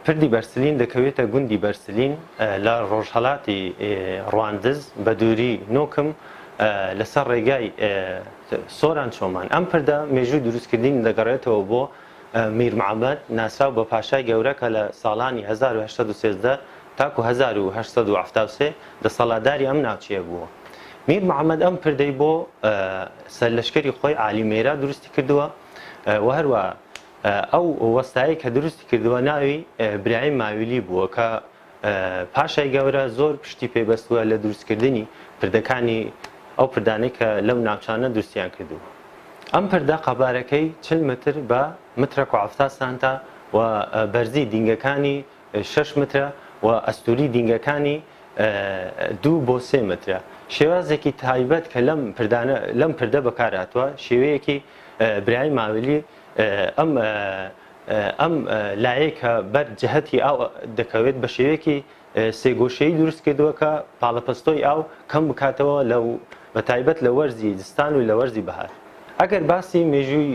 پردی بەرسلین دەکەوێتە گوندی بەرسلین لە ڕۆژهەلاتی ڕواندز بە دووری نۆ کم لەسەر ڕێگای سۆران چۆمان. ئەم پردە مێژووی دروستکردنی دەگەڕێتەوە بۆ میر محەمەد ناسراو بە پاشای گەورە کە لە ساڵانی 1813 تاکو 1873 دەسەڵاتداری ئەم ناوچەیە بووە. میر محەمەد ئەم پردەی بۆ سەرلەشکری خۆی عالی مێرا دروستی کردووە و هەروەها ئەو وەستایەی کە دروستی کردووە ناوی برایم ماویلی بووە کە پاشای گەورە زۆر پشتی پێ بەستووە لە دروستکردنی پردەکانی ئەو پردانەی کە لەو ناوچانە دروستیان کردووە. ئەم پردە قەبارەکەی 40 متر بە مترەک و 70 سانتە و بەرزی دینگەکانی شەش مترە و ئەستووری دینگەکانی دوو بۆ سێ مترە. شێوازێکی تایبەت کە لەم پردانە لەم پردە بەکارهاتووە شێوەیەکی برایم ماویلی ئەم ئەم لایەی کە بەر جهتی ئاو دەکەوێت بە شێوەیەکی سێگۆشەیی دروست کردووە کە پاڵەپەستۆی ئاو کەم بکاتەوە لە بە تایبەت لە وەرزی زستان و لە وەرزی بەهار. ئەگەر باسی مێژووی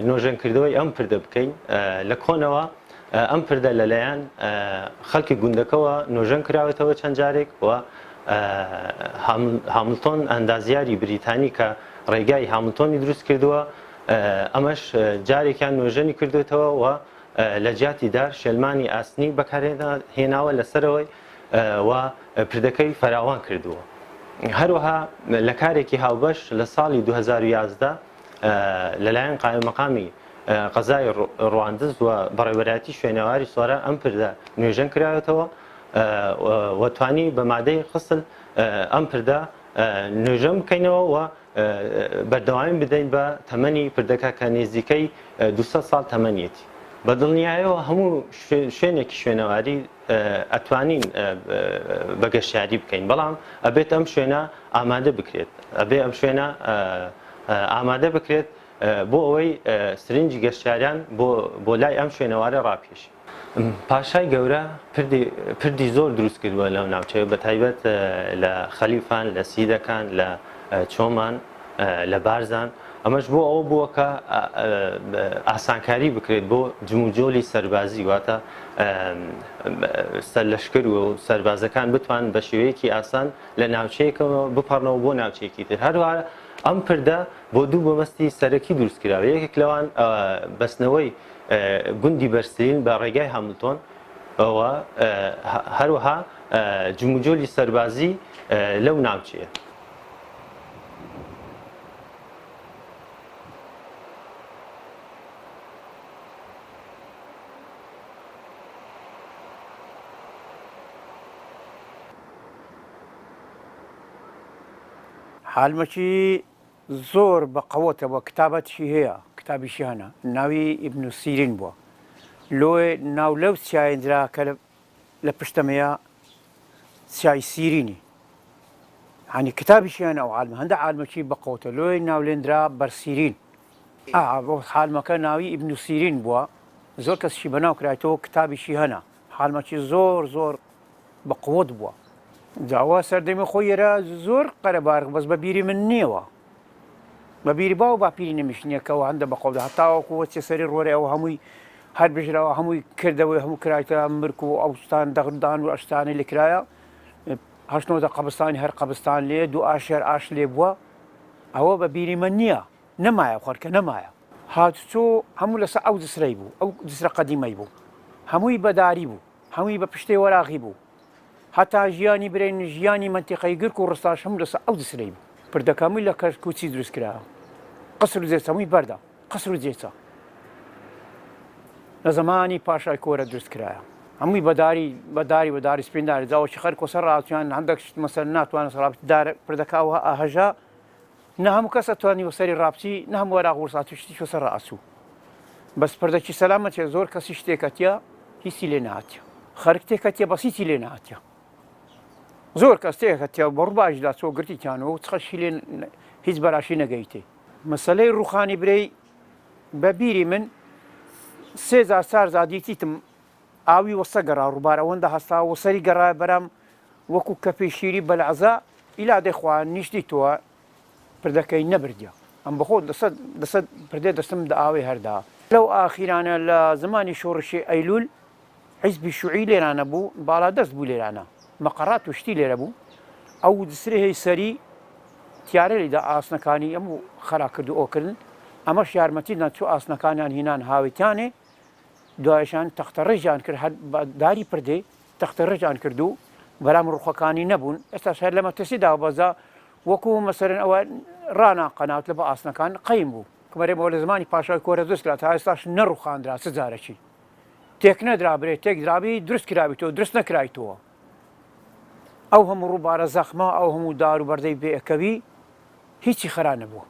نۆژەنکردنەوەی ئەم پردە بکەین لە کۆنەوە ئەم پردە لەلایەن خەڵکی گوندەکەوە نۆژەن کراوەتەوە چەند جارێک و هاملتۆن ئەندازیاری بریتانی کە ڕێگای هاملتۆنی دروست کردووە ئەمەش جارێکیان نۆژەنی کردوێتەوە و لە جیاتی دار شێلمانی ئاسنی بەکارهێناوە لەسەرەوەی و پردەکەی فراوان کردووە. هەروەها لە کارێکی هاوبەش لە ساڵی 2011 لەلایەن قایمقامی قەزای ڕواندز و بەڕێوەبەرایەتی شوێنەواری سۆران ئەم پردە نوێژەن کراوەتەوە و توانی بە مادەی خسل ئەم پردە نوێژەن بکەینەوە و بەردەوامی بدەین بە تەمەنی پردەکە کە نێزیکەی 200 ساڵ تەمەنیەتی. بە دڵنیایەوە هەموو شوێنێکی شوێنەواری ئەتوانین بە گەشتیاری بکەین بەڵام ئەبێت ئەم شوێنە ئامادە بکرێت ئەبێ ئەم شوێنە ئامادە بکرێت بۆ ئەوەی سرنجی گەشتیاران بۆ لای ئەم شوێنەوارە ڕابکێشی. پاشای گەورە پردی زۆر دروست کردووە لەو ناوچەیە بە تایبەت لە خەلیفان، لە سیدەکان، لە چۆمان، لە بارزان، ئەمەش بۆ ئەوە بووە کە ئاسانکاری بکرێت بۆ جموجۆلی سەربازی واتە سەرلەشکر و سەربازەکان بتوان بە شێوەیەکی ئاسان لە ناوچەیەکەوە بپەڕنەوە بۆ ناوچەیەکی تر. هەروەها ئەم پردە بۆ دوو مەبەستی سەرەکی دروست کراوە، یەکێک لەوان بەستنەوەی گوندی بەرسلین بە ڕێگای هاملتۆن و هەروەها جموجۆلی سەربازی لەو ناوچەیە. حالمەکی زۆر بە قەوەتە بوە کتابەتشی هەیە کتابیشی هەنە ناوی ئیبن سیرین بوە لۆێ ناو لەو چیایندرا کە لە پشتەمەیە چیای سیرینی هەنی کتابیشی هەنە ئەو عالمە هەندە عالمەکی بە قەوەتە لۆێ ناو لێندرا بەر سیرین ئا حالمەکە ناوی ئیبن سیرین بوە زۆر کەسیشی بەناو کرایتەوە کتابیشی هەنە حالمەکی زۆر زۆر بە قوت بووە. جا ئەوە سەردەمی خۆی یێرە زۆر قەرەبارغ بەس بە بیری من نییەوە بە بیری باو باپیری نەمیش نییە کە ئەوە هەندە بە قەولە هەتاوەکو وەچێ سەری ڕۆرێ ئەوە هەمووی هەر بژراوە هەمووی کردەوەی هەموو کرایتە مرک و ئەوستان دەغدان و ئەشتانەی لێ کرایە هەشت نۆ دە قەبستانی هەر قەبستان لێ دوو ئاش هەر ئاش لێ بووە ئەوە بە بیری من نییە نەمایە خەرکە نەمایە. هاتوچۆ هەموو لەسەر ئەو جسرەی بوو ئەو جسرە قەدیمەی بوو هەمووی بەداری بوو هەمووی بە پشتێ وەراغی بوو. هەتا ژیانی برێن ژیانی مەنتیقەی گرک و ڕستاش هەموو لەسەر ئەو جسرەی بوو. پردەکە هەمووی لە کەرکوچی دروست کرا. قەسر و جێچە هەمووی بەردە. قەسر و جێچە لە زەمانی پاشای کۆرە دروست کرایە. هەمووی بە داری بە داری بە داری سپینداری جاوەکی خەرک وەسەر ڕاچویان هەندێک شت مەسەر ناتوانن سەر دار پردەکە ئەوها ئاهەژا نە هەموو کەس ئەتوانی وەسەری ڕابچی نە هەموو وەراق ورسات و شتیش وەسەر ڕائەچوو بەس پردەکی سەلامەتیە زۆر کەسیش تێکەتیە هیچی لێ نەهاتیە خەرک تێکەتیە بەس هیچی لێ نەهاتیە زۆر کەس تێکەتیە بە ڕووباژدا چۆ گرتیتیانەوە و چخەشی لێ هیچ بەراشی نەگەیتێ مەسەلەی ڕوخانی برێی بە بیری من سێ جار چار جار دیتیتم ئاوی وەسە گەڕا ڕووبار ئەوەندە هەستا وەسەری گەڕایە بەرام وەکو کەپی شیری بەلعزە ئیلا دەی خوا نیشتی تۆ پردەکەی نەبردیە ئەم بەخۆ دەسەت دەسەت پردێ دەستم دە ئاوێ هەردا. لەو ئاخیرانە لە زمانی شۆڕشی ئەیلول. حیزبی شوعی لێرانە بوو باڵا دەست بوو لێرانە مەقەڕات و شتی لێرە بوو ئەو جسرێ هەی سەری تیارە لیدا ئاسنەکانی ئەم و خەرا کرد و ئۆ کردن ئەمەش یارمەتی دان چوو ئاسنەکانیان هینان هاویتیانێ دوایشان تەختە ڕێژیان کرد هەر بە داری پردێ تەختە ڕێژیان کرد و بەرام ڕوخەکانی نەبوون ئێستاش هەر لە مەترسی دا بەزا وەکو مەسەرەن ئەوە ڕانا قەنات لە بە ئاسنەکان قەیم بوو کمەرێ بۆ لە زمانی پاشای کۆرە دروست کرا تا ئێستاش نەڕوخاندرا چ جارەکی تێک نەدرابرێ تێک درابی دروست کرابیتەوە دروست نەکرایتەوە ئەو هەموو ڕووبارە زەخمە ئەو هەموو دار و بەردەی بێ ئەکەوی هیچی خەرا نەبووە.